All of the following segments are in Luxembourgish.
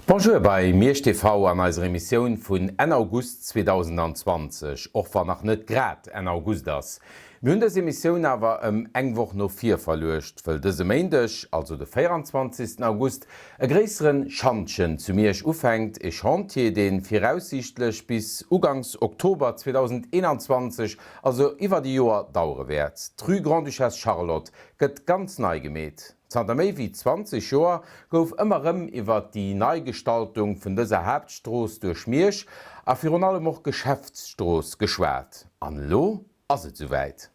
Bonjour bei Miersch TV an eiser Emissioun vun Enn August 2020, och wann nach net grad Enn August ass. Mir hunn dës Emissioun awer ëm eng Woch no vir verluecht, wëll dëse Méindeg, also de 24 August, e gréisseren Schantjen zu Miersch ufänkt, e Chantier, dee viraussiichtlech bis uganks Oktober 2021, also iwwert e Joer, dauere wäert. D'Rue Grande-Duchesse Charlotte gëtt ganz nei gemeet. Zanter méi wéi 20 Joer gouf ëmmer rëm iwwer déi Neigestaltung vun dëser Haaptstrooss duerch Miersch a virun allem och Geschäftsstrooss geschwat. An elo ass et souwäit.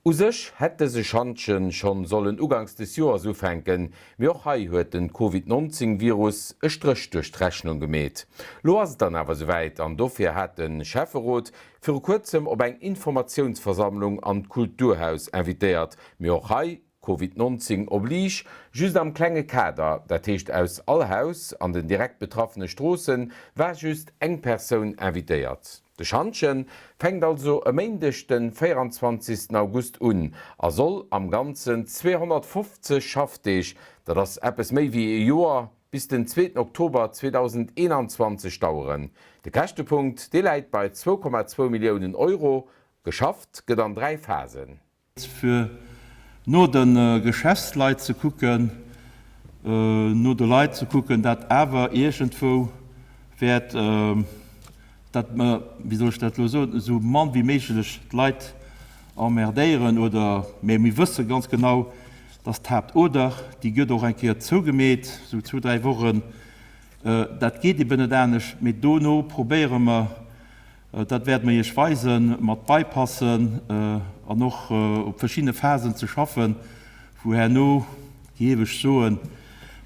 U sech hätt dëse Schantjen schonn sollen uganks des Joers ufänken, mee och hei huet den Covid 19 Virus e Stréch duerch d'Rechnung gemeet. Lo ass et dann awer souwäit an dofir hat de Schäfferot viru kuerzem op eng Informatiounsversammlung an d'Kulturhaus invitéiert, mee och hei Covid 19 oblige, just am klenge Kader, dat heescht aus all Haus an den direkt betraffene Stroosse war just eng Persoun invitéiert. De Schantjen fänkt also e Méindeg den 24 August un a soll am Ganzen 250 Schaffdeeg, dat ass eppes méi wéi e Joer, bis den zweeten Oktober 2021 daueren. De Käschtepunkt, dee läit bei 2,2 Milliounen Euro. Geschafft gëtt an 3 Phasen. Fir no de Geschäftsleit ze kucken, no de Leit ze kucken, dat awer iergendwou wäert, dat mer, wéi soll ech dat elo soen, esou mann wéi méiglech d'Leit emmerdéieren oder, mä mir wësse ganz genau, dass d'Haaptoder, déi gëtt och eng Kéier zougemeet, esou zwou, dräi Wochen, dat geet eben net anescht, mee dono probéiere mer, Dat wäerte mer Iech weisen, mat Bypassen an och op verschiddene Phasen ze schaffen, wou herno, géif ech soen,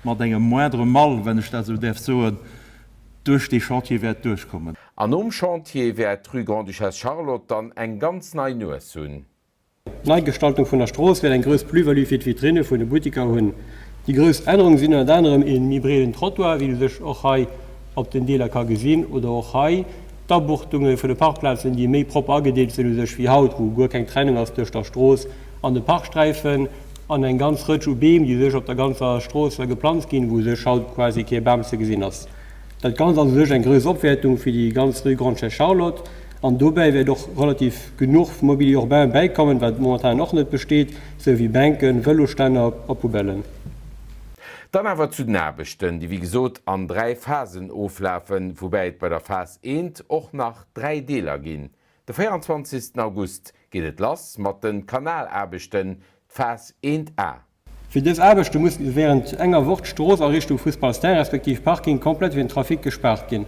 mat engem moindre mal, wenn ech dat esou däerf soen, duerch dee Chantier wäert duerchkommen. An nom Chantier wäert d'Rue Grande-Duchesse Charlotte dann eng ganz nei Nues hunn. D'Neigestaltung vun der Strooss wäert eng grouss Plus-value fir d'Vitrinne vun de Buttiker hunn. Déi grouss Ännerunge sinn ënnert anerem ee méi breeden Trottoir, wéi u sech och hei op den Deeler ka gesinn, oder och hei d'Abuchtunge vun de Parkplazen, déi méi propper agedeelt sinn u sech wéi haut, wou guer keng Trennung ass tëscht der Strooss an de Parksträifen, an eng ganz Rëtsch u Beem, déi u sech op der ganzer Strooss geplanzt ginn, wou u sech haut quasi kee Bam ze gesinn ass. Dat Ganzt ass u sech eng grouss Opwäertung fir déi ganz Rue Grande-Duchesse Charlotte. An dobäi wäert och relativ genuch Mobilier urbain bäikommen, wat momentan och net besteet, sou wéi Bänken, Vëlosstänner a Poubellen. Dann awer zu den Aarbechten, déi wéi gesot an 3 Phasen oflafen, woubäi et bei der Phas eent och nach 3 Deeler ginn. De 24 August geet et lass mat de Kanalaarbechten, d'Phas eent A. Fir dës Aarbechte muss wärend enger Woch d'Strooss a Richtung Fussballsterrain respektiv Parking komplett fir den Trafic gespaart ginn.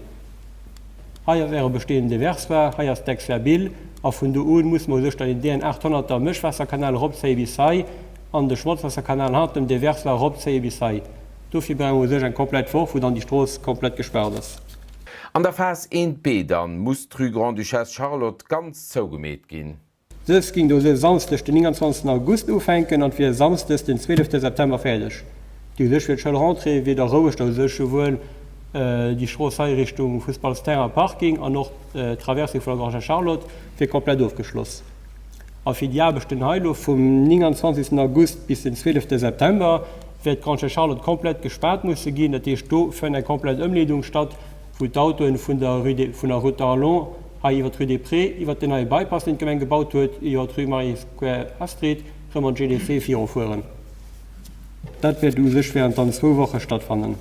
Hei ass Äre bestehenden Déversoir, hei ass d'Exerbill a vun do un musse mer u sech dann den DN 800 er Mëschwaasserkanal eropzéie bis hei an de Schmotzwaasserkanal hannert dem Déversoir eropzéie bis hei. Dofir brauche mer u sech eng komplett Woch, wou dann déi Strooss komplett gespaart ass. An der Phas 1B dann muss d'Rue Grande-Duchesse Charlotte ganz zougemeet ginn. Dës ging do e Samsdeg den 29 August ufänken an wier Samsdes den 12 September fäerdeg. Déi u sech fir d'Schoulrentrée wier da roueg, da u sech souwuel déi Strooss hei Richtung Fussballsterrain a Parking an och d'Traversée vun der Grande Charlotte wier komplett ofgeschloss. A fir déi Aarbechten hei elo vum 29 August bis den 12 September wäert d'Grande Charlotte komplett gespaart musse ginn. Dat heescht do fënnt eng komplett Ëmleedung statt, wou d'Autoen vun der Rue vun der Route d'Arlon hei iwwer d'Rue des Prés, iwwer den neie Bypass, deen d'Gemeng gebaut huet, iwwer d'Rue Marie Square Astrid, rëm an d'GDC virufueren. Dat wäert u sech während dann zwou Woche stattfannen.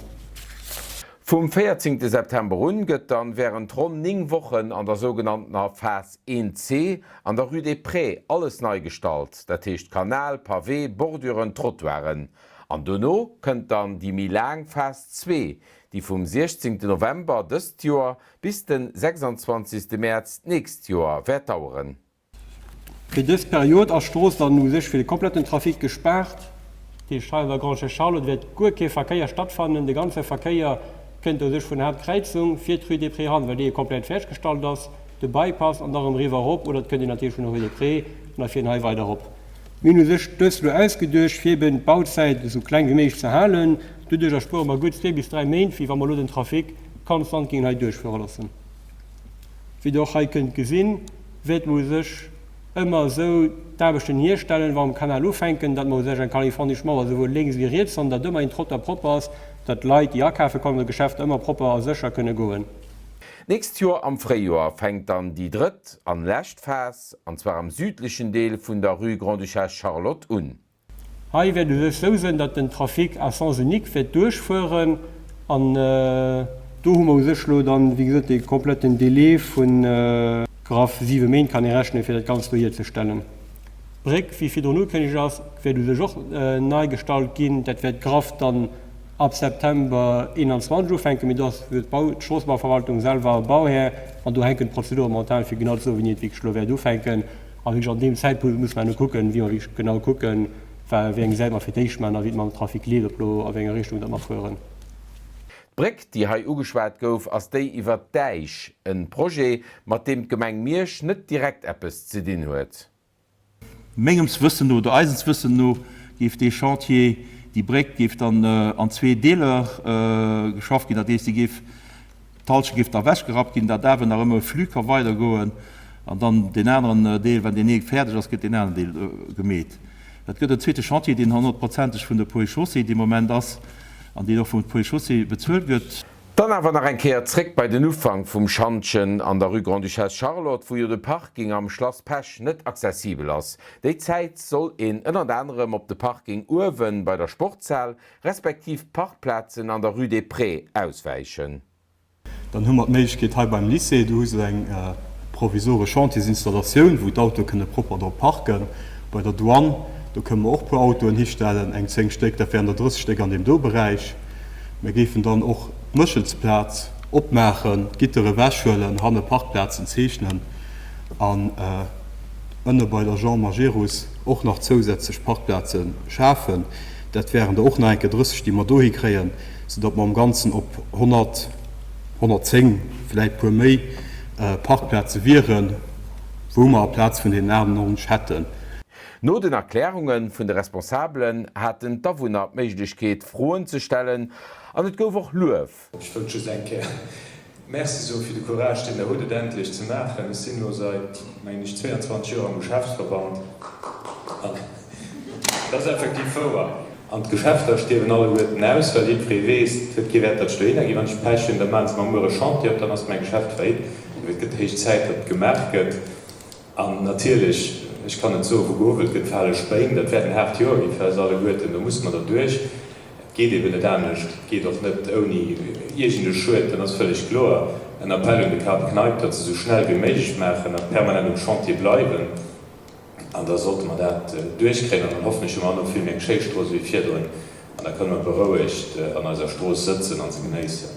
Vum 14 September un gëtt dann während ronn 9 Wochen an der sougenanntener Phas 1C an der Rue des Prés alles nei gestallt, dat heescht Kanal, Pavé, Borduren, Trottoiren. An dono kënnt dann déi méi laang Phas 2, déi vum 16 November dëst Joer bis den 26 Mäerz d'nächst Joer wäert daueren. Fir dës Period ass d'Strooss dann u sech fir de kompletten Trafic gespaart. Dat heescht, hei an der Grande-Duchesse Charlotte wäert guer kee Verkéier stattfannen. De ganze Verkéier kënnt u sech vun der Haaptkräizung fir d'Rue des Prés eran, well déi jo komplett fäerdeggestallt ass, de Bypass an da rëm eriwwer erop oder et kënnt een natierlech vun der Rue des Prés an da fieren hei weider erop. Mir hunn u sech dës elo ausgeduecht, fir eben d'Bauzäit esou kleng wéi méiglech ze halen. Doduerch erspuere mer gutt zwee bis dräi Méint, wéi wa mer elo den Trafic konstant géingen hei duerchfuere loossen. Wéi Der och hei kënnt gesinn, wäerte mer u sech ëmmer esou d'Aarbechten hierstellen, wa mer am Kanal ufänken, datt mer u sech eng kalifornesch Mauer souwuel lénks wéi riets han, datt ëmmer een Trottoir propper ass. datt d'Leit, déi akafe kommen, an d'Geschäfter ëmmer propper a sécher kënne goen. D'nächst Joer am Fréijoer fänkt dann déi drëtt an lescht Phas, an zwar am südlechen Deel vun der Rue Grande-Duchesse Charlotte un. Hei wäert u sech sou sënn, datt den Trafic à sens unique wäert duerchfueren an do hu mer u sech elo dann, wéi gesot, dee kompletten Délai vu graff siwe Méint kann ee rechnen, fir dat Ganzt do hierzestellen. D'Bréck, wéi virdrun ugekënnegt ass, wäert u sech och nei gestallt ginn. Dat wäert graff dann ab September 21 ufänken, mee do ass wéi gesot d'Stroossebauverwaltung selwer Bauhär an do hänken d'Prozedure momentan, fir genau ze soen, wéini et wierklech elo wäert ufänken. A wierklech an deem Zäitpunkt muss mer elo kucken, wéi mer wierklech genau kucken, wéi eng Säit mer fir d'éischt maachen a wéi et mam Trafic leeft, ob elo a wéi enger Richtung datt mer fueren. D'Bréck, déi hei ugeschwat gouf, ass déi iwwert d'Äisch, en Projet, mat deem d'Gemeng Miersch net direkt eppes ze dinn huet. Mengems Wëssen no, oder eisens Wëssen no, géif dee Chantier, déi Bréck géif dann an zwee Deeler geschafft ginn. Dat heescht, déi géif D'Halschent géif da ewechgerappt ginn, dat awer nach ëmmer e Flux ka weidergoen an dann deen aneren Deel, wann deen ee fäerdeg ass, gëtt deen aneren Deel gemeet. Dat gëtt en zweete Chantier, deen honnertprozenteg vun der Ponts et Chaussées dee Moment ass an deen och vum Ponts et Chaussées bezuelt gëtt. Dann awer nach eng Kéier zréck bei den Ufank vum Schantjen an der Rue Grande-Duchesse Charlotte, wou jo de Parking am Schlass Pesch net accessibel ass. Déi Zäit soll een ënnert anerem op de Parking uewen bei der Sportshal respektiv d'Parkplazen an der Rue des Prés auswäichen. Dann hu mer d'Méiglechkeet hei beim Lycée, do hu se eng provisoresch Chantiersinstallatioun, wou d'Autoe kënne propper drop parken. Bei der Douane, do kënne mer och e puer Autoen histellen, eng 10 Stéck, dat wären der 30 Stéck an deem do Beräich. Mir géifen dann och d'Méchelsplaz opmaachen, d'Gittere ewechhuelen, hanne Parkplazen zeechnen an ënne bei der Jean Majerus och nach zousätzlech Parkplaze schafen. Dat wären der och nach eng Kéier 30, déi mer dohi kréien, soudatt mer am Ganzen op 100, 110, vläicht e puer méi Parkplaze wieren, wou mer aplaz vun deenen 98 hätten. No den Erklärunge vun de Responsabelen haten d'Awunner d'Méiglechkeet, Froen ze stellen an et gouf och Luef. Ech wëllt just eng Kéier Merci soe fir de Courage, deen Der hutt, et endlech ze maachen. Ech sinn elo säit, mengen ech, 22 Joer am Geschäftsverband an dat ass effektiv wouer. An d'Geschäfter stierwen alleguerten aus, well jiddweree weess, et huet kee Wäert, datt ech dohinner ginn. Wann ech Pech hunn, da maache se mer muer e Chantier op, dann ass mäi Geschäft faillite. Et gëtt héich Zäit, datt et gemaach gëtt. An natierlech, ech kann et soen, wou gehowelt gëtt, fale Spéin. Dat wäerten haart Joer gi fir eis alleguerten, do musse mer derduerch. Et geet eben net anescht, et geet och net ouni iergend e Schued, dat ass vëlleg kloer. En Appell un de Kap Kneip, datt se esou schnell wéi méiglech maachen a permanent um Chantier bleiwen. An da sollte mer dat duerchkréien an dann hoffentlech hu mer herno vill méi eng schéi Strooss ewéi virdrun an da kënne mer berouegt an eiser Strooss sëtzen a se genéissen.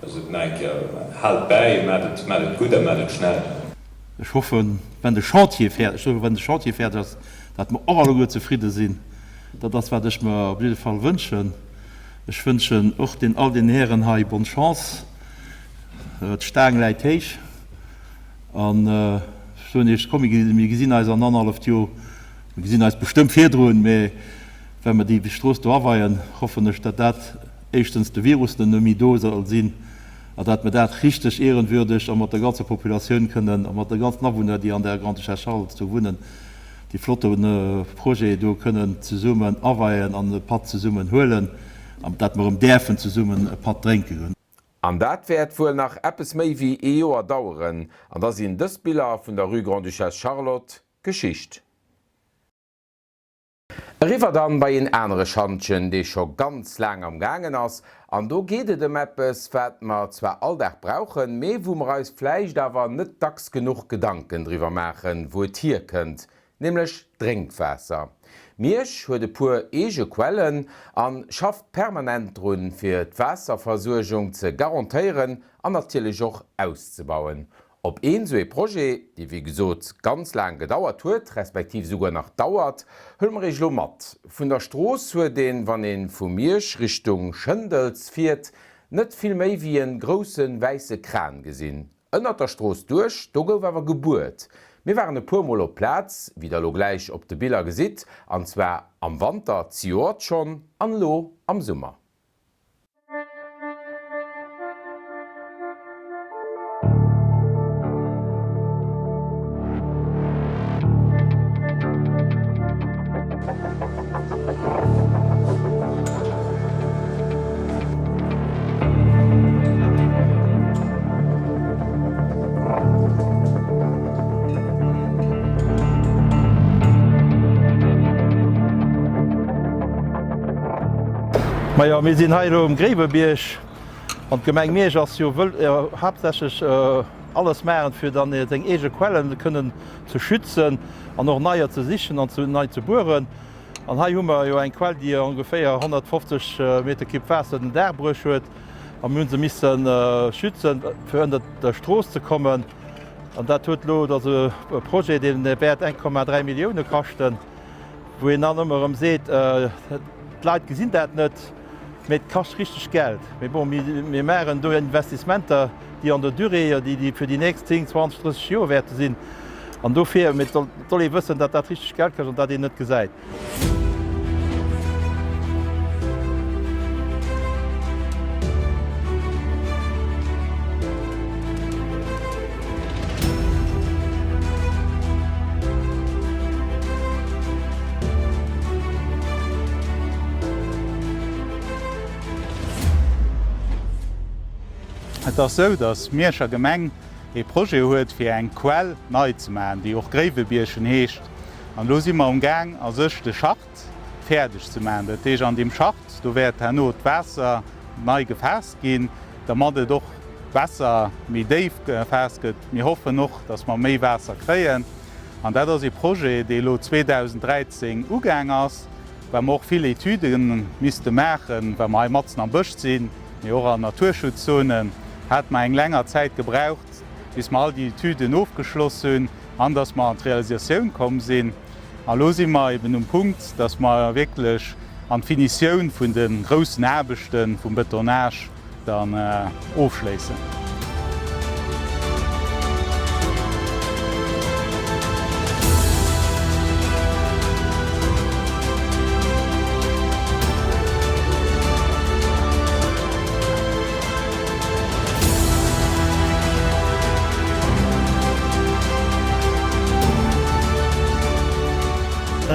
Also nach eng Kéier, haalt bäi, maacht et, maacht et gutt a maacht et schnell. Ech hoffen, wenn de Chantier fäerdeg, ech soe wenn de Chantier fäerdeg ass, datt mer och alleguer zefridde sinn. Dat ass, wat ech mer op jidde Fall wënschen. Ech wënschen och den all den Hären hei bonne Chance. D'Staang läit héich. An ech soen Iech, komm, mir gesinn eis an annerhalleft Joer. Mir gesinn eis bestëmmt virdrun, mä wa mer déi Strooss do aweien, hoffen ech, datt dat éischtens de Virus net méi do soll sinn a datt mer dat richteg ehrenwürdeg a mat der ganzer Populatioun kënnen a mat de ganzen Awunner, déi an der Grande-Duchesse Charlotte do wunnen, dee flotte Projet do kënnen zesummen aweien an e Patt zesummen huelen an datt mer erëm däerfen zesummen e Patt drénke goen. An dat wäert wuel nach eppes méi wéi ee Joer daueren, an da sinn dës Biller vun der Rue Grande-Duchesse Charlotte Geschicht. Eriwwer dann bei een anere Schantjen, dee scho ganz laang am gaangen ass. An do geet et ëm eppes, wat mer zwar all Dag brauchen, mee wou mer eis vläicht awer net dacks genuch Gedanken driwwer maachen, wou et hierkënnt, nämlech Drénkwaasser. Miersch huet e puer eege Quellen a schafft permanent drun, fir d'Waasserversuergung ze garantéieren an natierlech och auszebauen. Op een esou ee Projet, dee wéi gesot ganz laang gedauert huet, respektiv esouguer nach dauert, huele mer Iech elo mat. Vun der Strooss huet een, wann een vu Miersch Richtung Schëndels fiert, net vill méi wéi en grousse wäisse Kran gesinn. Ënnert der Strooss duerch, do gouf awer gebuert. Mir waren e puer mol op d'Plaz, wéi der elo gläich op de Biller gesitt, an zwar am Wanter zejoert schonn an elo am Summer. Majo, mir sinn hei elo um Gréiwebierg an d'Gemeng Miersch ass jo wëll haaptsächlech alles maachen, fir dann seng eege Quellen kënnen ze schützen an och neier ze sichen an nei ze bueren. An hei hu mer jo eng Quell, déi ongeféier 150 Meter Kibb Waasser den Dag bruecht huet a mir hu se misse schützen, fir ënnert der Strooss ze kommen. An dat huet elo, dat ass e Projet, dee wäert 1,3 Millioune kaschten, wou een dann ëmmer erëm seet, d'Leit gesinn dat net, mee et kascht richteg Geld. Mee bon, mir maachen do Investissementer, déi an der Durée, déi fir déi nächst 10, 20, 30 Joer wäerte sinn. An dofir, mee et soll ee wëssen, datt dat richteg Geld kascht an dat een net gesäit. Et ass esou, datt d'Mierscher Gemeng ee Projet huet, fir eng Quell nei ze maachen, déi och Gréiwebierchen heescht. An elo si mer um Gaang a sech de Schacht fäerdeg ze maachen. Dat heescht, an deem Schacht, do wäert herno d'Waasser nei gefaasst ginn, dermat et och besser, méi déif gefaasst gëtt. Mir hoffen och, datt mer méi Waasser kréien. An dat ass ee Projet, dee elo 2013 ugaang ass, well mer och vill Etüde misste maachen, well mer hei matzen am Bësch sinn, mee och an Naturschutzzonen, hate mer eng länger Zäit gebraucht, bis mer all déi Etüden ofgeschloss hunn an dass mer an d'Realisatioun komm sinn. A lo si mer eben um Punkt, dass mer wierklech an d'Finitioun vun de groussen Aarbechte vum Betonnage dann ofschléissen.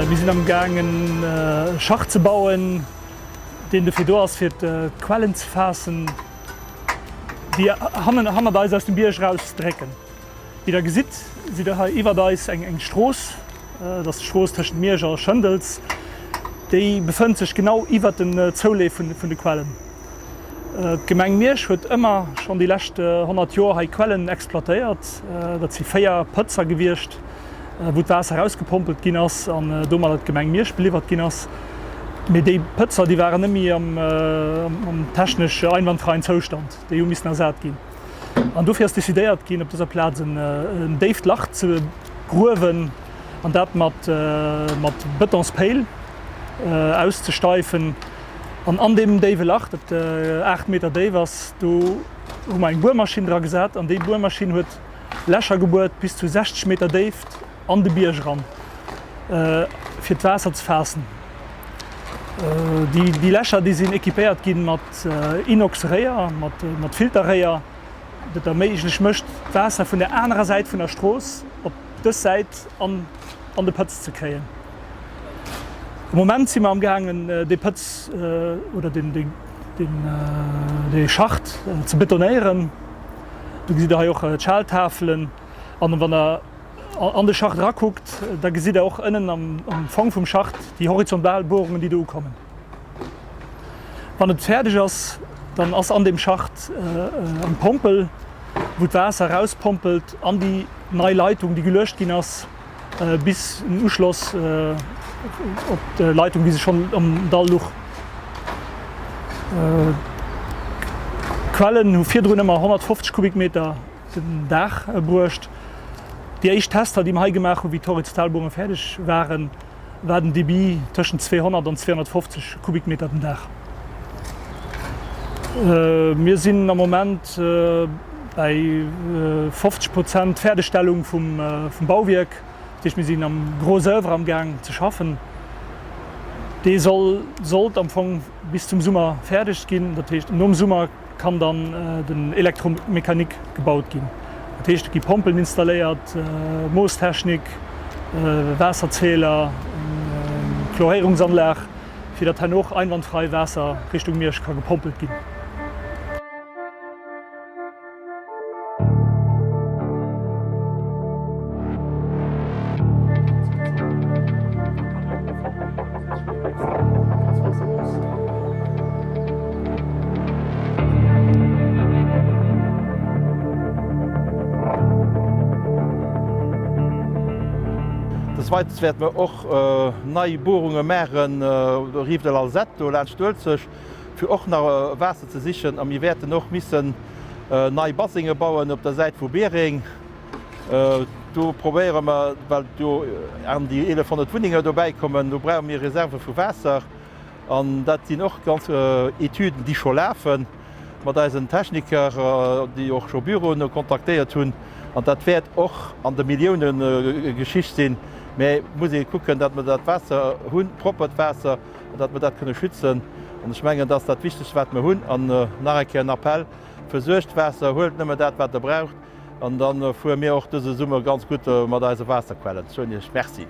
Mir sinn am gaangen e Schacht ze bauen, deen dofir do ass fir d'Quellen ze faassen, déi hannert eis aus dem Bierg eraus drécken. Wéi der gesitt, sidd der hei iwwert eis eng Strooss. Dat ass d'Strooss tëschent Miersch a Schëndels. Déi befënnt sech genau iwwert den Zouleef vun de Quellen. D'Gemeng Miersch huet ëmmer schonn déi lescht 100 Joer hei Quellen exploitéiert. Dat si 4 Pëtzer gewiescht, wou d'Waasser erausgepompelt ginn ass an domadder d'Gemeng Miersch beliwwert ginn ass. Mee déi Pëtzer, déi waren net méi am technesch einwandfreien Zoustand. Déi hu missen ersat ginn. An dofir ass decidéiert ginn, op dëser Plaz en déift Lach ze gruewen an dat mat Bëtonspéil auszesteifen. An an deem déiwe Lach, dat 8 Meter déif ass, do hu mer eng Buermaschinn dra gesat an déi Buermaschinn huet Lächer gebuert bis zu 60 Meter Déift an de Bierg eran, fir d'Waasser ze faassen. Déi Lächer, déi sinn équipéiert gi mat Inox-Réier, mat Filterréier, dat erméiglecht mécht, d'Waasser vun der anerer Säit vun der Strooss op dës Säit an an de Pëtz ze kréien. Am Moment si mer am gaangen dee Pëtz oder deen dee Schacht ze betonéieren. Do gesitt der hei och d'Schaltafelen an wann der an de Schacht erakuckt, da gesitt der och ënnen am Fong vum Schacht déi horizontal Bohrungen déi do ukommen. Wann et fäerdeg ass, dann ass an deem Schacht eng Pompel, wou d'Waasser erauspompelt an déi nei Leitung, déi geluecht ginn ass, bis en Uschloss op d'Leitung, wéi se schonn am Dall luch. D'Quellen hu virdrun ëmmer 150 Kubikmeter den Dag bruecht. Déi éischt Tester, déi mer hei gemaach hunn, wéi d'Horizontalbohrunge fäerdeg waren, war den Debit tëschent 200 an 250 Kubikmeter den Dag. Mir sinn am Moment bäi 50 Prozent Fäerdegstellung vum Bauwierk. Dat heescht, mir sinn am Gros oeuvre am Gaang ze schaffen. Dee soll, sollt am Fong bis zum Summer fäerdeg ginn. Dat heescht, nom Summer kann dann den Électromécanique gebaut ginn. Dat heescht, et gi Pompelen installéiert, Moosstechnik, Waasserzähler, Chloréierungsanlag, fir datt herno och einwandfrei Waasser Richtung Miersch ka gepompelt ginn. Weites wäerte mer och nei Buerunge maachen, Rive de l'Alzette, do laanscht d'Uelzecht, fir och nach Waasser ze sichen. A mir wäerten och missen nei Basenge bauen op der Säit vu Biereng. Do probéiere mer, well do an déi 1.100 Wunnenge dobäi kommen, do brauche mir Reserve vu Waasser. An dat sinn och ganz Etüden, déi scho lafen mat eisen Techniker, déi och scho Büroen kontaktéiert hunn. An dat wäert och an de Milliounegeschicht sinn. Mä et muss ee kucken, datt mer dat Waasser hunn, proppert Waasser, an datt mer dat kënne schützen. An ech mengen, dat ass dat Wichtegst, wat mer hunn. An nach eng Kéier en Appell, Versuergt Waasser, huelt nëmme dat, wat Der braucht. An da fuere mir och dëse Summer ganz gutt mat eise Waasserquellen. Ech soen Iech Merci.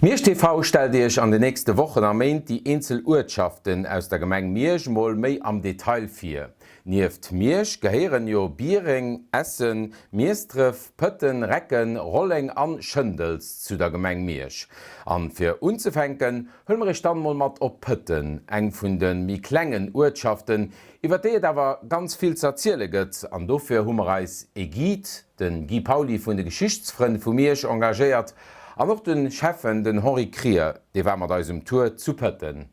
Miersch TV stellt Iech an de nächste Wochen a Méint déi eenzel Uertschaften aus der Gemeng Miersch mol méi am Detail vir. Nieft Miersch gehéieren jo Biereng, Essen, Miesdref, Pëtten, Recken, Rolleng an Schëndels zu der Gemeng Miersch. An fir unzefänken huele mer Iech dann mol mat op Pëtten, eng vun de méi klengen Uertschaften, iwwer déi et awer ganz vill ze erziele gëtt. An dofir hu mer eis ee Guide, de Guy Pauly vun de Geschichtsfrënn vu Miersch engagéiert An och de Schäffen, den Henri Krier, dee war mat eis um Tour zu Pëtten.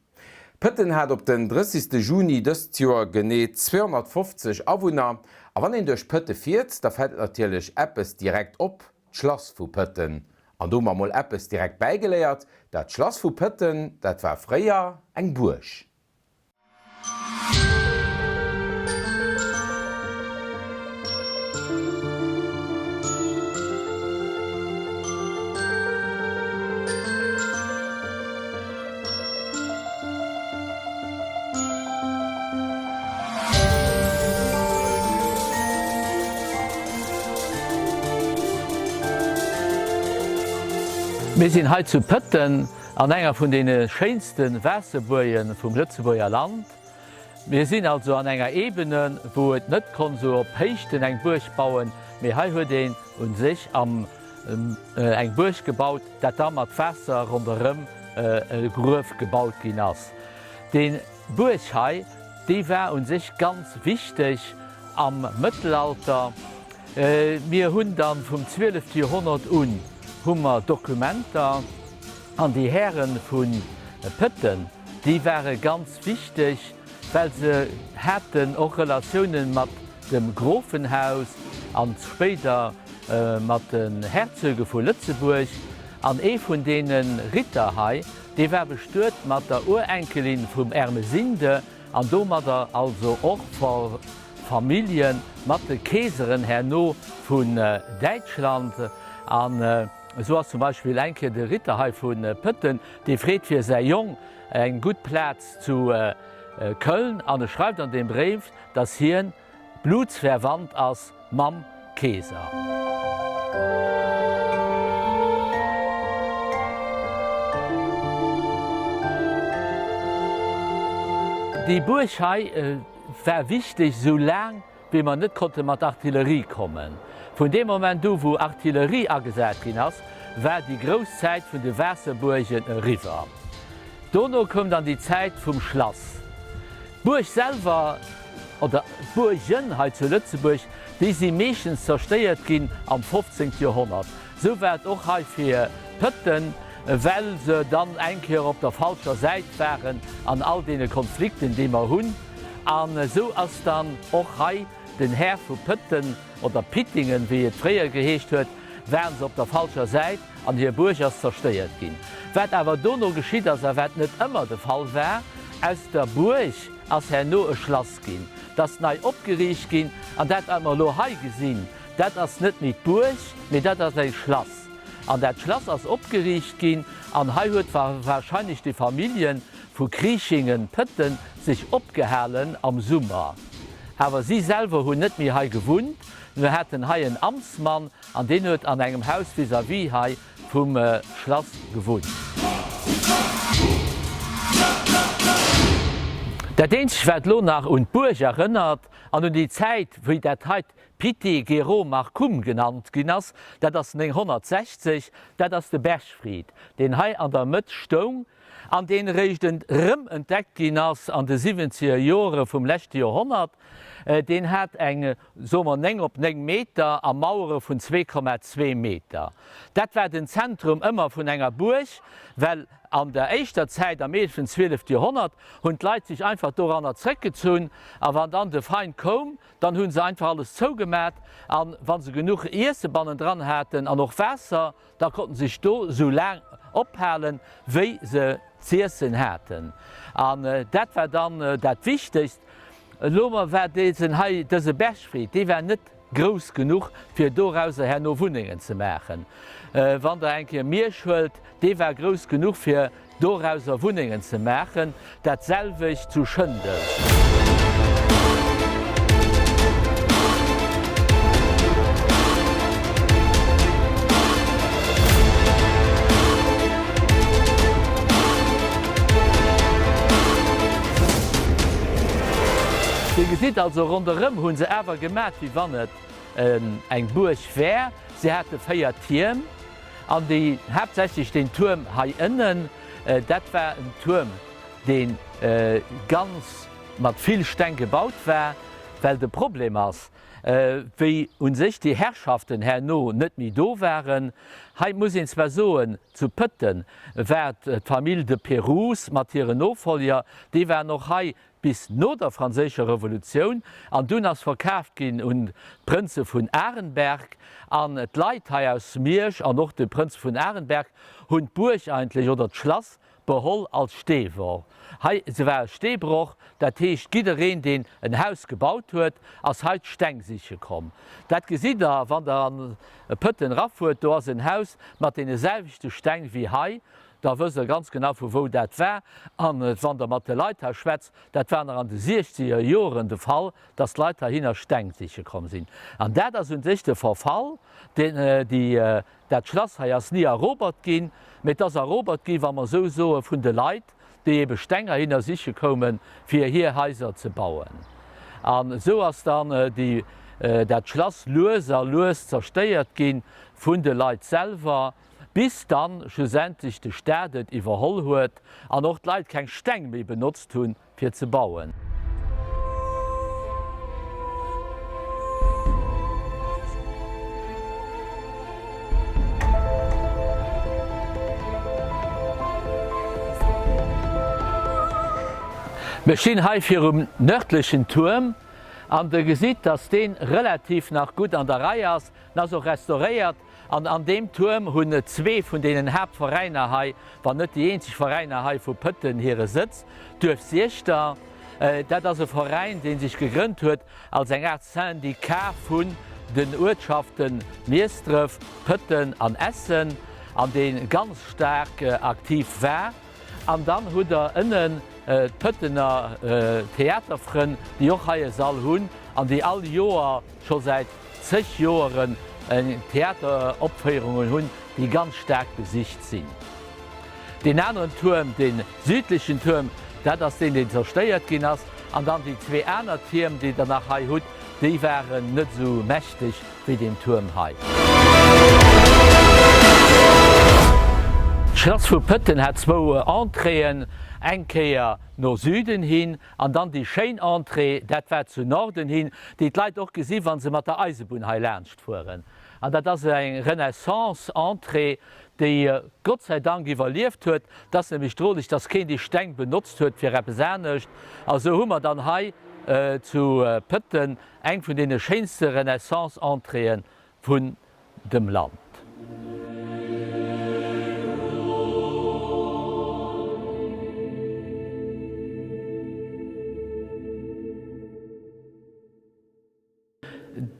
Pëtten hat op den 30. Juni dëst Joer genee 250 Awunner. A wann een duerch Pëtte fiert, da fält natierlech eppes direkt op, d'Schlass vu Pëtten. An do hu mer mol eppes direkt bäigeléiert, dat Schlass vu Pëtten, dat war fréier eng Buerg. Mir sinn hei zu Pëtten An enger vun deene schéinste Waasserbuerge vum Lëtzebuerger Land. Mir sinn also an enger Ebene, wou et net konnt sou op Héichten eng Buerg bauen, mee hei huet een u sech am eng Buerg gebaut, dat da mat Waasser ronderëm e Gruef gebaut ginn ass. Déi Buerg hei, déi war u sech ganz wichteg am Mëttelalter. Mir hunn dann vum 12. Joerhonnert un hu mer Dokumenter an déi Häre vu Pëtten, déi ware ganz wichteg, well se haten och Relatioune mat dem Grofenhaus an spéider mat den Herzöge vu Lëtzebuerg. An ee vun deene Ritter hei, dee war bestuet mat der Urenkelin vum Ermesinde an domadder also och Famillje mat de Keeseren herno vun Däitschland. An esou ass zum Beispill eng Kéier de Ritter hei vu Pëtten, dee freet fir säi Jong eng gutt Plaz zu Köln an e schreift an deem Bréif, datt hien blutsverwandt ass mam Keeser. Déi Buerg hei war wichteg, sou laang wéi mer net konnte mat Artillerie kommen. Vun deem Moment u wou Artillerie agesat ginn ass, war déi grouss Zäit vun de Waasserbuergen eriwwer. Dono koum dann déi Zäit vum Schlass. D'Buerg selwer, oder d'Buergen hei zu Lëtzebuerg, déi si meeschtens zerstéiert ginn am 15. Joerhonnert. Sou war et och hei fir Pëtten, well se dann eng Kéier op der falscher Säit waren an all deene Konflikten, déi mer hunn. An esou ass dann och hei den Här vu Pëtten, oder Pittingen, wéi et fréier geheescht huet, waren se op der falscher Säit an hir Buerg ass zerstéiert ginn. Wat awer dono geschitt ass, a wat net ëmmer de Fall war, aus der Buerg ass herno e Schlass ginn, 't ass nei opgeriicht ginn, an dat wat mer elo hei gesinn, dat ass net méi d'Buerg, mee dat ass e Schlass. An dat Schlass ass opgeriicht ginn, an hei huet wahrscheinlech déi Famillje vu Kriechingen-Pëtten sech opgehalen am Summer. Awer si selwer hunn net méi hei gewunnt, mir haten hei en Amtsmann, An deen huet an engem Haus vis-à-vis hei vum Schlass gewunnt. Dat eenzegt wat elo nach un d'Buerg erënnert an un déi Zäit wéi dat heit Piti Gero Marcum genannt ginn ass, dat ass 960, dat ass de Bergfried, deen hei an der Mëtt stoung. an deen eréischt erëm entdeckt ginn ass an de siwwenzeger Jore vum leschte Joerhonnert. Deen hat eng, soe mer, 9 op 9 Meter a Mauere vun 2,2 Meter. Dat war den Zentrum ëmmer vun enger Buerg, well an der éischter Zäit, am eeleften, zwielefte Joerhonnert, hunn d'Leit sech einfach doranner zréckgezunn a wann dann de Feind koum, dann hu se einfach alles zougemat a wa se genuch Iesse bannendran haten an och Waasser, da konnten se sech do sou laang ophalen, wéi se z'iessen haten. An dat war dann dat Wichtegst. Elo war desen hei, dëse Bergfried, dee war net grouss genuch, fir dorauser herno Wunnengen ze maachen. Wann Der eng Kéier Miersch huelt, dee war grouss genuch, fir dorauser Wunnengen ze maachen. Dat selwecht zu Schëndel. Dir gesitt also, ronderëm hu se awer gemat, wéi wann et eng Buerg wär. Se hate 4 Tierm. An déi, haaptsächlech deen Tuerm hei ënnen, dat war en Tuerm, dee ganz mat vill Steng gebaut war, well de Problem ass, wéi u sech déi Herrschaften herno net méi do waren, hei muss een zwar soen, zu Pëtten war d'Famill de Pérouse mat hiren Nofollger, déi waren och hei bis no der Franséischer Revolutioun, an dunn ass verkaaft ginn un d'Prënze vun Arenberg, an d'Leit hei aus Miersch an och de Prënz vun Arenberg hunn d'Buerg eigentlech, oder d'Schlass, beholl als Steewor. Hei, se war e Steebroch, dat heescht jiddereen deen en Haus gebaut huet, ass hei d'Steng siche komm. Dat gesitt der wann der an Pëtten erafuert, do ass en Haus mat deene selwechte Steng wéi hei, Da wësst Der ganz genau, vu wou dat war. An wann Der mat de Leit hei schwätzt, dat war nach an de siechzeger Joren de Fall, dass d'Leit heihinner Steng siche komm sinn. An dat ass u sech de Verfall, deen déi, dat Schlass hei ass ni erobert ginn, mee et ass erobert ginn, wa mer esou soen, vun de Leit, déi ebe Steng heihinner siche koumen, fir hir Haiser ze bauen. An esou ass dann déi, dat Schlass lues a lues zerstéiert gi vun de Leit selwer. Bis dann schlussendlech de Staat et iwwerholl huet an och d'Leit keng Steng méi benotzt hunn fir ze bauen. Mir stinn hei virum nördlechen Tuerm an der gesitt, dass deen relativ nach gutt an der Rei ass. En ass och restauréiert. An an deem Tuerm hunn zwee vun deenen Haaptveräiner hei, wann net déi eenzeg Veräiner hei vu Pëtten hire Sëtz, d'Duerf Siechter. Dat ass e Veräin, dee sech gegrënnt huet als eng Aart Syndicat vun den Uertschafte Miesdref, Pëtten an Essen an dee ganz staark aktiv war. An dann hutt Der ënnen d'Pëttener Theaterfrënn, déi och hei e Sall hunn an déi all Joer scho säit zeg Joeren Theateropféierungen hunn, déi ganz staark besicht sinn. Deen aneren Tuerm, dee südlechen Tuerm, dat ass deen, deen zerstéiert ginn ass. An dann déi zwee aner Tierm, déi Der nach hei hutt, déi waren net esou mächteg wéi deen Tuerm hei. D'Schlass vu Pëtten hat zwou Entréeën, eng Kéier no Süden hin An dann déi schéin Entrée, dat war zu Norden hin, déi d'Leit och gesi wa se mat der Eisebunn hei laanscht fueren. An dat ass eng Renaissance-Entrée, déi Gott sei Dank iwwerlieft huet. Et ass nämlech droleg, dass keen déi Steng benotzt huet fir eppes anescht. A sou hu mer dann hei zu Pëtten eng vun deene schéinste Renaissance-Entréeë vun dem Land.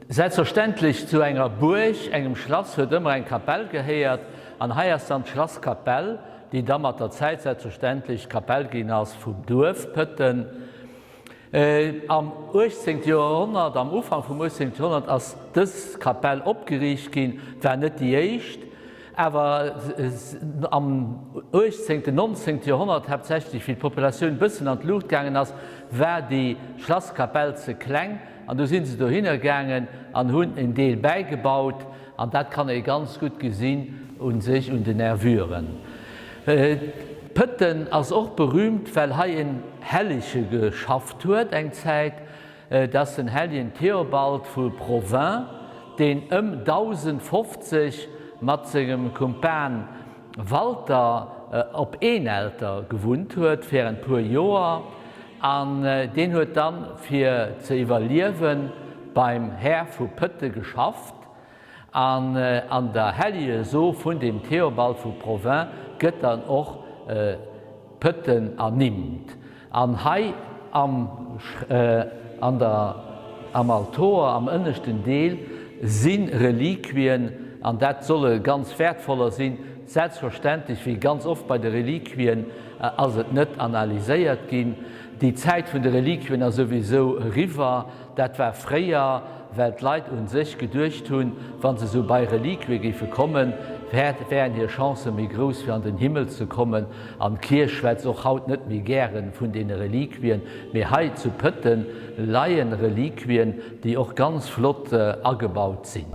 Selbstverständlech zu enger Buerg, engem Schlass huet ëmmer eng Kapell gehéiert an hei ass dann d'Schlasskapell, déi da mat der Zäit selbstverständlech d'Kapell ginn ass vum Duerf Pëtten. Am 18. Joerhonnert, am Ufank vum 18. Joerhonnert ass dës Kapell opgeriicht ginn, war net déi éischt, awer am 18., 19. Joerhonnert, haaptsächlech wéi d'Populatioun bëssen an d'Luucht gaangen ass, war déi Schlasskapell ze kleng an du si se dohinner gaangen an hunn en Deel bäigebaut an dat kann ee ganz gutt gesinn u sech un den Nervuren. Pëtten ass och berühmt, well hei en Hellege geschafft huet eng Zäit. Et ass den Helljen Theobald vu Provins, deen ëm 1050 mat sengem Kumpan Walter op Eenelter gewunnt huet während puer Joer, an deen huet dann fir ze iwwerliewen beim Här vu Pëtte geschafft. An an der Helligeso vun dem Theobald vu Provins gëtt dann och Pëtten ernimmt. An hei am an der am Altoer am ënneschten Deel si Reliquien, an dat solle ganz wäertvoller sinn. Selbstverständlech, wéi ganz oft bei de Reliquien, ass et net analyséiert ginn. Déi Zäit vun de Reliquien ass souwisou eriwwer. Dat war fréier, well d'Leit u sech geduecht hunn, wa se sou bei Reliquie géife kommen, wären hir Chancë méi grouss fir an den Himmel ze kommen. An d'Kierch schwätzt och haut net méi gäre vun deene Reliquien. Mee hei zu Pëtten leie Reliquien, déi och ganz flott agebaut sinn.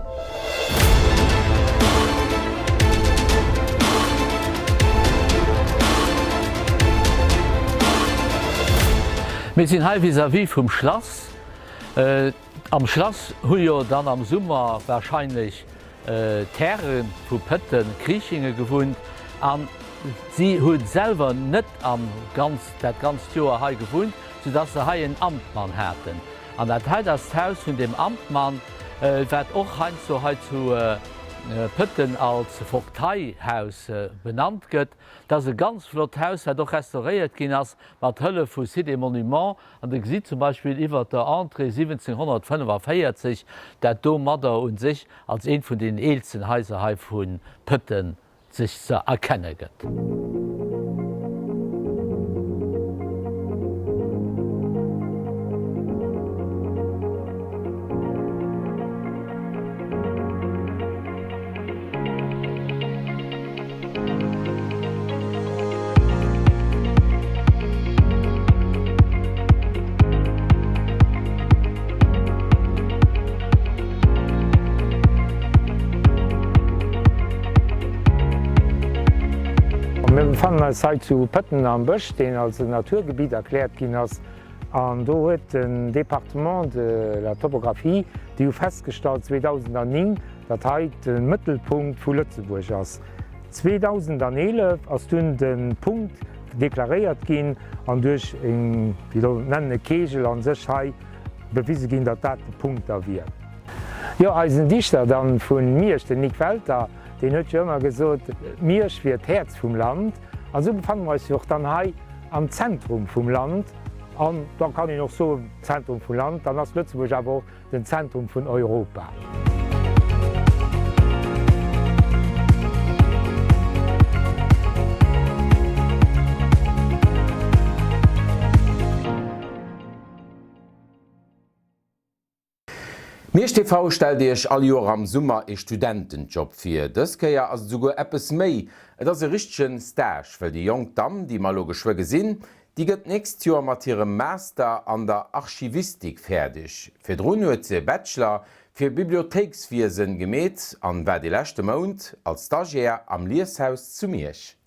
Mir sinn hei vis-à-vis vum Schlass. Am Schlass hu jo dann am Summer warscheinlech d'Häre vu Pëtten, Kriichinge gewunnt an si hu selwer net am ganz dat ganzt Joer hei gewunnt, soudass se hei en Amtmann haten. An dat hei ass d'Haus vun deem Amtmann, wat och heiansdo hei zu Pëtten als Vogteihaus benannt gëtt. Dat ass e ganz flott Haus, wat och restauréiert ginn ass mat Hëllef vu Sites et Monuments. An Der gesitt zum Beispill iwwert der Entrée 1745, dat domadder u sech als eent vun den eelsten Haiser hei vu Pëtten sech ze erkenne gëtt. Mir befannen eis hei zu Pëtten am Bësch, deen als en Naturgebitt erkläert ginn ass. An do huet den Département de la Topographie, déi hu festgestallt 2009, datt hei de Mëttelpunkt vu Lëtzebuerg ass. 2011 ass dunn de Punkt deklaréiert ginn an duerch en, wéi soll een et nennen, e Kegel an sech hei bewise ginn, datt dat de Punkt da wier. Jo, eisen Dichter dann vu Miersch, den Nik Welter, deen huet jo ëmmer gesot, Miersch wier d'Häerz vum Land. An esou befanne mer eis jo och dann hei am Zentrum vum Land. An da kann een och soen, Zentrum vum Land, dann ass Lëtzebuerg awer och den Zentrum vun Europa. Miersch TV stellt iech all Joer am Summer ee Studentenjob vir. Dës Kéier ass et esouguer eppes méi, et ass e richtegen Stage, wëll déi jonk Damm, déi mer elo geschwë gesinn, Déi gëtt d'nächst Joer mat hirem Master an der Archivistik fäerdeg. Virdrun huet se e Bachelor fir Bibliothéikswiesen gemeet an war dee leschte Mount als Stagiaire am Lieshaus zu Miersch.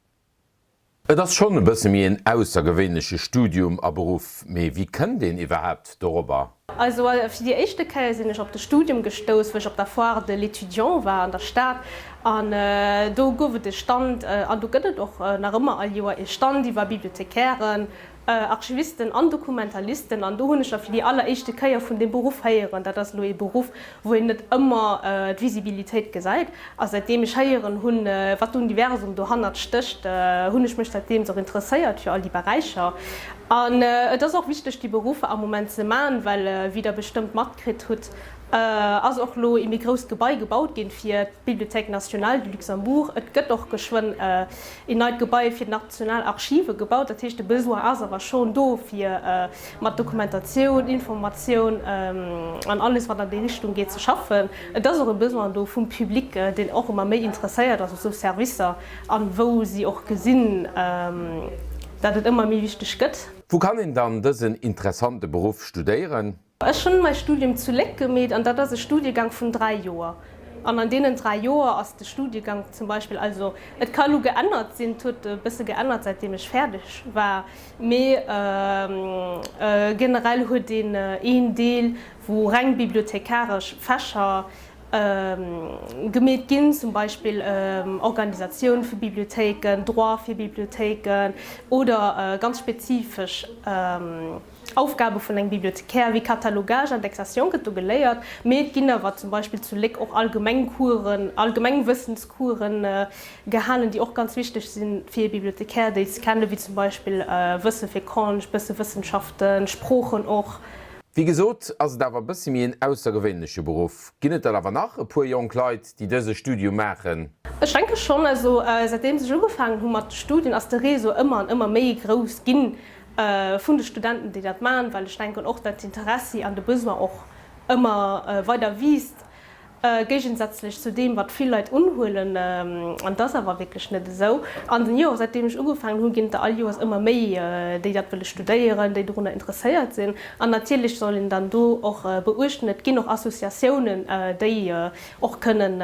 Et ass schonn e bësse méi en aussergewéinleche Studium a Beruff, mee wéi kënnt een iwwerhaapt dorobber? Also fir déi éischte Kéier sinn ech op de Studium gestouss, wou ech op der Foire de l'étudiant war an der Stad. An do gouf et e Stand, an do gëtt et och nach ëmmer all Joer ee Stand iwwer Bibliothecairen, Archivisten an Dokumentalisten. An do hunn ech da fir déi alleréischte Kéier vun deem Beruff héieren. Dat ass elo ee Beruff, wou een net ëmmer d'Visibilitéit gesäit. A säitdeem ech héieren hunn, wat d'Universum dohannert stécht, hunn ech mech säitdeems och interesséiert fir all déi Beräicher. An et ass och wichteg, déi Beruffer am Moment ze man, well, wéi Der bestëmmt matkritt hutt, ass och elo ee méi grousst Gebai gebaut ginn fir d'Bibliothèque nationale du Luxembourg. Et gëtt och geschwënn een neit Gebai fir d'national Archive gebaut. Dat heescht, de Besoin ass awer schonn do, fir mat Dokumentatioun, Informatioun an alles, wat an déi Richtung geet, ze schaffen. Et ass och e Besoin do vum Public, deen och ëmmer méi interesséiert ass u sou Servicer an wou si och gesinn, dat et ëmmer méi wichteg gëtt. Wou kann een dann dësen interessante Beruff studéieren? Ech hunn mäi Studium zu Léck gemeet an dat ass e Studiegang vun 3 Joer. An an deenen 3 Joer ass de Studiegang zum Beispill, also et ka lo geännert sinn, et huet e bësse geännert säitdeem ech fäerdeg war, mee generell huet een een Deel wou reng bibliothekaresch Fächer gemeet ginn, zum Beispill Organisatioun vu Bibliothéiken, Droit fir Bibliothéiken oder ganz spezifesch Aufgabe vun engem Bibliothecaire wéi Catalogage, Indexation gëtt do geléiert, mee et ginn awer zum Beispill zu Léck och allgemeng Coursen, Allgemengwëssenscoursen gehalen, déi och ganz wichteg sinn fir ee Bibliothecaire, déi ze kennen, wéi zum Beispill Wësse fir Konscht, bësse Wëssenschaften, Sproochen och. Wéi gesot ass et awer e bësse méi een aussergewéinleche Beruff. Ginn et der awer nach e puer jonk Leit, déi dëse Studium maachen? Ech denke schonn. Also säitdeems ech ugefaangen hu mat de Studien, ass de Réseau ëmmer an ëmmer méi grouss ginn. Vun de Studenten, déi dat maachen, well ech denken och, dat d'Interessi an de Besoin och ëmmer weider wiisst, géigensätzlech zu deem, wat vill Leit unhuelen. An et ass awer wierklech net esou. An den Joren, säitdeem ech ugefaangen hunn, ginn et der all Joers ëmmer méi, déi dat wëlle studéieren, déi dorunner interesséiert sinn. An natierlech soll een dann do och beuechten, et ginn och Associatiounen, déi och kënnen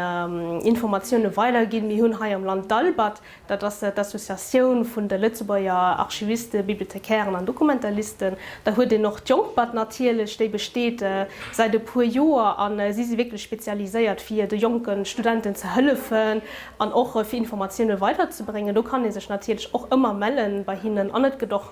Informatioune weiderginn. Mir hunn hei am Land d'ALBAD, Dat ass d'Associatioun vun de Lëtzebuerger Archivisten, Bibliothecairen an Dokumentalisten. Da huet een och d'Jonkbad natierlech, déi besteet säit e puer Joer a si si wierklech spezialiséiert fir de jonke Studenten ze hëllefen an och fir Informatioune weiderzebréngen. Do kann ee sech natierlech och ëmmer melle bei hinnen an et gëtt och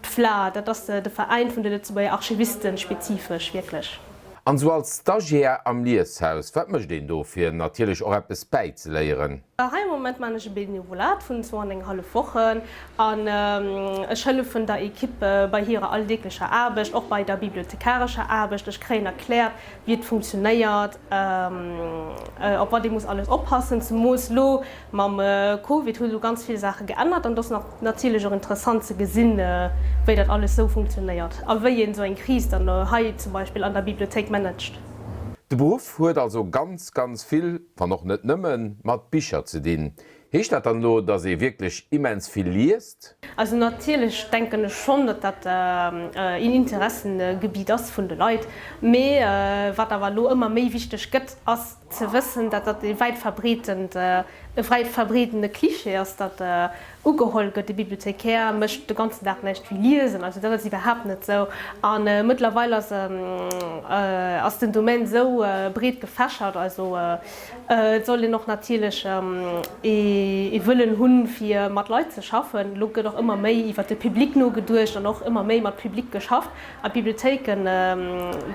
D'FLAR, dat ass de Veräin vun de Lëtzebuerger Archivisten, spezifesch wierklech. An sou als Stagiaire am Lieshaus, wat mécht een do fir natierlech och eppes bäizeléieren? Hei am Moment maan ech e Benevolat vun zwou an eng hallef Wochen an ech hëllefen der Equipe bei hirer alldeeglecher Aarbecht, och bei der bibliothekarescher Aarbecht. Ech kréien erkläert wéi et funktionéiert, op wat ee muss alles oppassen, zemoos lo Mam Covid hu sou ganz vill Saache geännert an et ass natierlech och interessant ze gesinn, wéi dat alles sou funktionéiert a wéi een sou eng Kris dann hei zum Beispill an der Bibliothéik managt. De Beruff huet also ganz, ganz vill, wann och net nëmmen, mat Bicher ze dinn. Heescht dat dann elo, dass ee wierklech immens vill liest? Also natierlech denken ech schonn, datt dat een Interessengebiet ass vun de Leit. Mee wat awer elo ëmmer méi wichteg gëtt, ass, Ze wëssen, datt dat e wäit verbreetend, e wäit verbreetende Cliché ass, datt ugeholl gëtt, de Bibliothécaire mécht de ganzen Dag näischt wéi liesen. Also dat ass iwwerhaapt net esou. A mëttlerweil ass, ass den Domaine esou breet gefächert. Also et soll een och natierlech ee Wëllen hunn, fir mat Leit ze schaffen. Elo gëtt och ëmmer méi iwwer de Public nogeduecht an och ëmmer méi mat Public geschafft. A d'Bibliothéike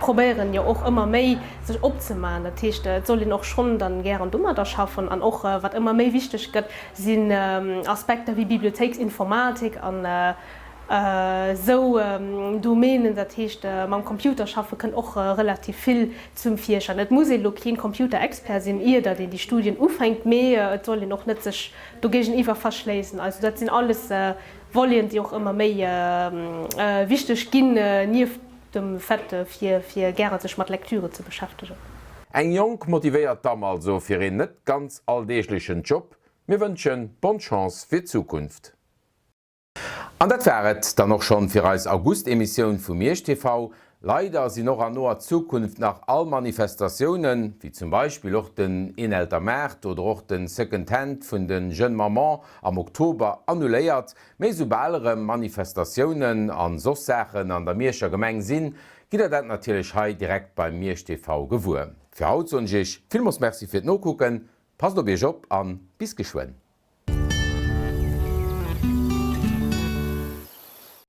probéieren jo och ëmmer méi sech opzemaachen. Dat heescht, et soll een och schonn dann gären domadder schaffen. An och wat ëmmer méi wichteg gëtt, sinn Aspekter wéi Bibliothéiksinformatik an esou Domänen. Dat heescht, mam Computer schaffe kënnt och relativ vill zum Virschäin. Et muss ee lo keen Computerexpert sinn, ier datt een déi Studien ufänkt, mee et soll een och net sech dogéigeniwwer verschléissen. Also dat sinn alles Voleten, déi och ëmmer méi wichteg ginn, nieft dem Fait, fir gäre sech mat Lektüre ze beschäftegen. Eng jonk, motivéiert Damm also fir een net ganz alldeeglechen Job. Mir wënschen bonne Chance fir d'Zukunft. An dat war et dann och schonn fir eis August-Emissioun vu Miersch TV. Leider sinn och an noer Zukunft nach all Manifestatiounen, wéi zum Beispill och den Eenelter Maart oder och den Second Hand vun den Jeunes Mamans am Oktober annuléiert. Mee soubal erëm Manifestatiounen an soss Saachen an der Mierscher Gemeng sinn, gitt der dat natierlech hei direkt beim Miersch TV gewuer. Fir haut soen ech iech villmols Merci fir d'Nokucken, passt op iech op an bis geschwënn.